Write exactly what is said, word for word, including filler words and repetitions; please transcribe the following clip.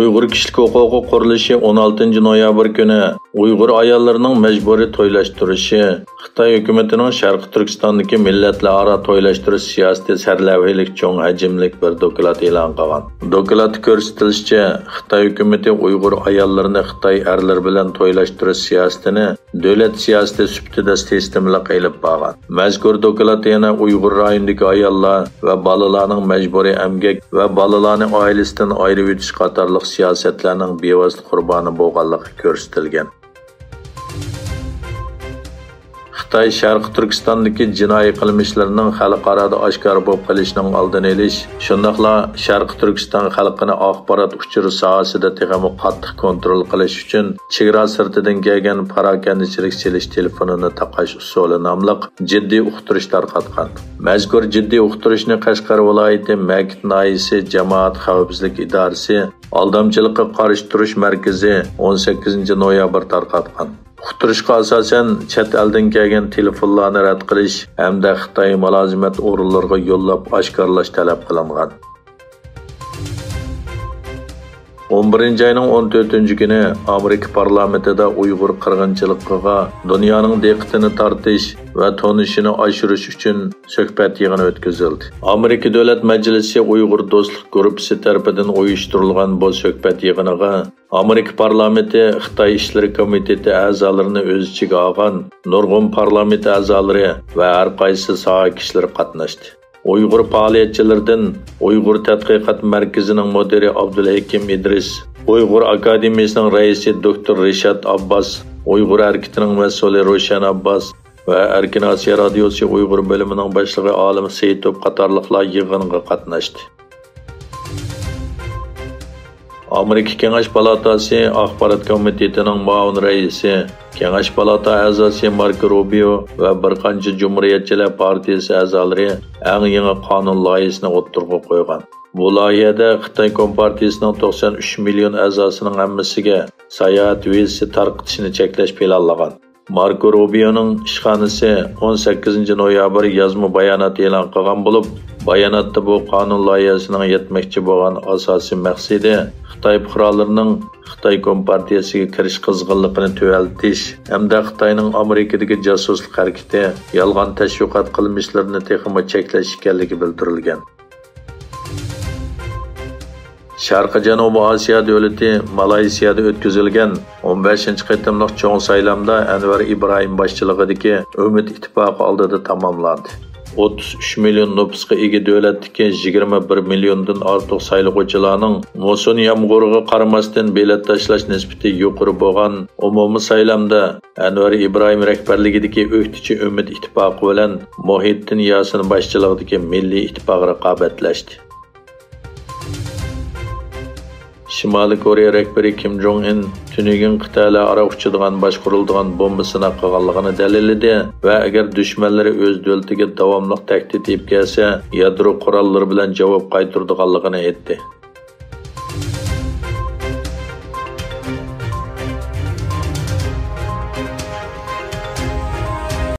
ئۇيغۇر كىشىلىك ھوقۇقى قۇرۇلۇشى ئون ئالتىنچى نويابىر كۈنى ئۇيغۇر ئاياللىرىنىڭ مەجبۇرىي تويلاشتۇرۇشى، خىتاي ھۆكۈمىتىنىڭ شەرقىي تۈركىستاندىكى مىللەتلەرئارا تويلاشتۇرۇش سىياسىتى سەرلەۋھىلىك چوڭ ھەجىملىك بىر دوكلات ئېلان قىلغان. دوكلاتتا كۆرسىتىلىشىچە، خىتاي ھۆكۈمىتى ئۇيغۇر ئاياللىرىنى خىتاي ئەرلىرى بىلەن تويلاشتۇرۇش سىياسىتىنى دۆلەت سىياسىتى سۈپىتىدە سىستېمىلىق ئېلىپ بارغان. مەزكۇر دوكلات يەنە ئۇيغۇر رايونىدىكى ئاياللار ۋە بالىلارنىڭ مەجبۇرىي ئەمگەك ۋە بالىلارنى ئائىلىسىدىن ئايرىۋېتىش قاتارلىق سىياسەتلەرنىڭ بىۋاسىتە قۇربانى بولغانلىقى كۆرسىتىلگەن. خىتاي شەرقىي تۈركىستاندىكى جىنايى قىلمىشلىرىنىڭ خەلقئارادا ئاشكارا بولۇپ قېلىشىنىڭ ئالدىنى ئېلىش، شۇنداقلا شەرقىي تۈركىستان خەلقىنى ئاخبارات ئۇچۇرى ساھەسىدە تېخىمۇ قاتتىق كونترول قىلىش ئۈچۈن چېگرا سىرتىدىن كەلگەن پاراكەندىچىلىك چېلىش تېلېفونىنى تاقاش ئۇسۇلى ناملىق جىددىي ئۇقتۇرۇش تارقاتقان. مەزكۇر جىددىي ئۇقتۇرۇشنى قەشقەر ۋىلايىتى مەكىت ناھىيەسى جامائەت خەۋپسىزلىك ئىدارىسى ئالدامچىلىققا قارشى تۇرۇش مەركىزى ئون سەككىزىنچى نويابىر تارقاتقان. ئۇقتۇرۇشقا ئاساسەن، چەت ئەلدىن كەلگەن تېلېفونلارنى رەت قىلىش ھەمدە خىتاي مۇلازىمەت ئورۇنلىرىغا يوللاپ ئاشكارىلاش تەلەپ قىلىنغان. ئون بىرىنچى ئاينىڭ ئون تۆتىنچى كۈنى ئامېرىكا پارلامېنتىدا ئۇيغۇر قىرغىنچىلىقىغا دۇنيانىڭ دىققىتىنى تارتىش ۋە تونۇشىنى ئاشۇرۇش ئۈچۈن سۆھبەت يىغىنى ئۆتكۈزۈلدى. ئامېرىكا دۆلەت مەجلىسى ئۇيغۇر دوستلۇق گۇرۇپپىسى تەرىپىدىن ئۇيۇشتۇرۇلغان بۇ سۆھبەت يىغىنىغا ئامېرىكا پارلامېنتى خىتاي ئىشلىرى كومىتېتى ئەزالىرىنى ئۆز ئىچىگە ئالغان نۇرغۇن پارلامېنت ئەزالىرى ۋە ھەر قايسى ساھە كىشىلىرى قاتناشتى. ئۇيغۇر پائالىيەتچىلىرىدىن ئۇيغۇر تەتقىقات مەركىزىنىڭ مۇدىرى ئابدۇلھېكىم ئىدرىس، ئۇيغۇر ئاكادېمىيىسىنىڭ رەئىسى دوكتور رىشات ئابباس، ئۇيغۇر ھەرىكىتىنىڭ مەسئۇلى روشەن ئابباس ۋە ئەركىن ئاسىيا رادىيوسى ئۇيغۇر بۆلۈمىنىڭ باشلىقى ئالىم سېيىتوف قاتارلىقلار يىغىنغا قاتناشتى. ئامېرىكا كېڭەش پالاتاسى ئاخبارات كومىتېتىنىڭ مۇئاۋىن رەئىسى، كېڭەش پالاتا ئەزاسى ماركو روبىيو ۋە بىر قانچە جۇمھۇرىيەتچىلەر پارتىيىسى ئەزالىرى ئەڭ يېڭى قانۇن لايىھىسىنى ئوتتۇرىغا قويغان. بۇ لايىھەدە خىتاي كومپارتىيىسىنىڭ توقسان ئۈچ مىليون ئەزاسىنىڭ ھەممىسىگە ساياھەت ۋىزىسى تارقىتىشنى چەكلەش پىلانلىغان. ماركو روبىيونىڭ ئىشخانىسى ئون سەككىزىنچى نويابىر يازما بايانات ئېلان قىلغان بولۇپ، باياناتتا بۇ قانۇن لايىھەسىنىڭ يەتمەكچى بولغان ئاساسىي مەقسىتى خىتاي پۇقرالىرىنىڭ خىتاي كومپارتىيەسىگە كىرىش قىزغىنلىقىنى تۆۋەنلىتىش ھەمدە خىتاينىڭ ئامېرىكىدىكى جاسۇسلۇق ھەرىكىتى، يالغان تەشۋىقات قىلمىشلىرىنى تېخىمۇ چەكلەش ئىكەنلىكى بىلدۈرۈلگەن. شەرقىي جەنۇبىي ئاسىيا دۆلىتى مالايسىيادا ئۆتكۈزۈلگەن ئون بەشىنچى قېتىملىق چوڭ سايلامدا ئەنۋەر ئىبراھىم باشچىلىقىدىكى ئۈمىد ئىتتىپاقى ئالدىدا تاماملاندى. ئوتتۇز ئۈچ مىليون نوپۇسقا ئىگە دۆلەتتىكى يىگىرمە بىر مىليوندىن ئارتۇق سايلىغۇچىلارنىڭ مۇسسۇن يامغۇرىغا قارىماستىن بېلەت تاشلاش نىسبىتى يۇقىرى بولغان ئومۇمىي سايلامدا ئەنۋەر ئىبراھىم رەھبەرلىكىدىكى ئۆكتىچى ئۈمىد ئىتتىپاقى بىلەن مۇھىتدىن ياسىن باشچىلىقىدىكى مىللىي ئىتتىپاق رىقابەتلەشتى. شىمالىي كورېيە رەھبىرى كىم جوڭ ئىن تۈنۈگۈن قىتئەلەر ئارا ئۇچىدىغان باشقۇرۇلىدىغان بومبا سىناق قىلغانلىقىنى دەلىللىدى ۋە ئەگەر دۈشمەنلىرى ئۆز دۆلىتىگە داۋاملىق تەھدىت ئېلىپ كەلسە، يادرو قوراللىرى بىلەن جاۋاب قايتۇرىدىغانلىقىنى ئېيتتى.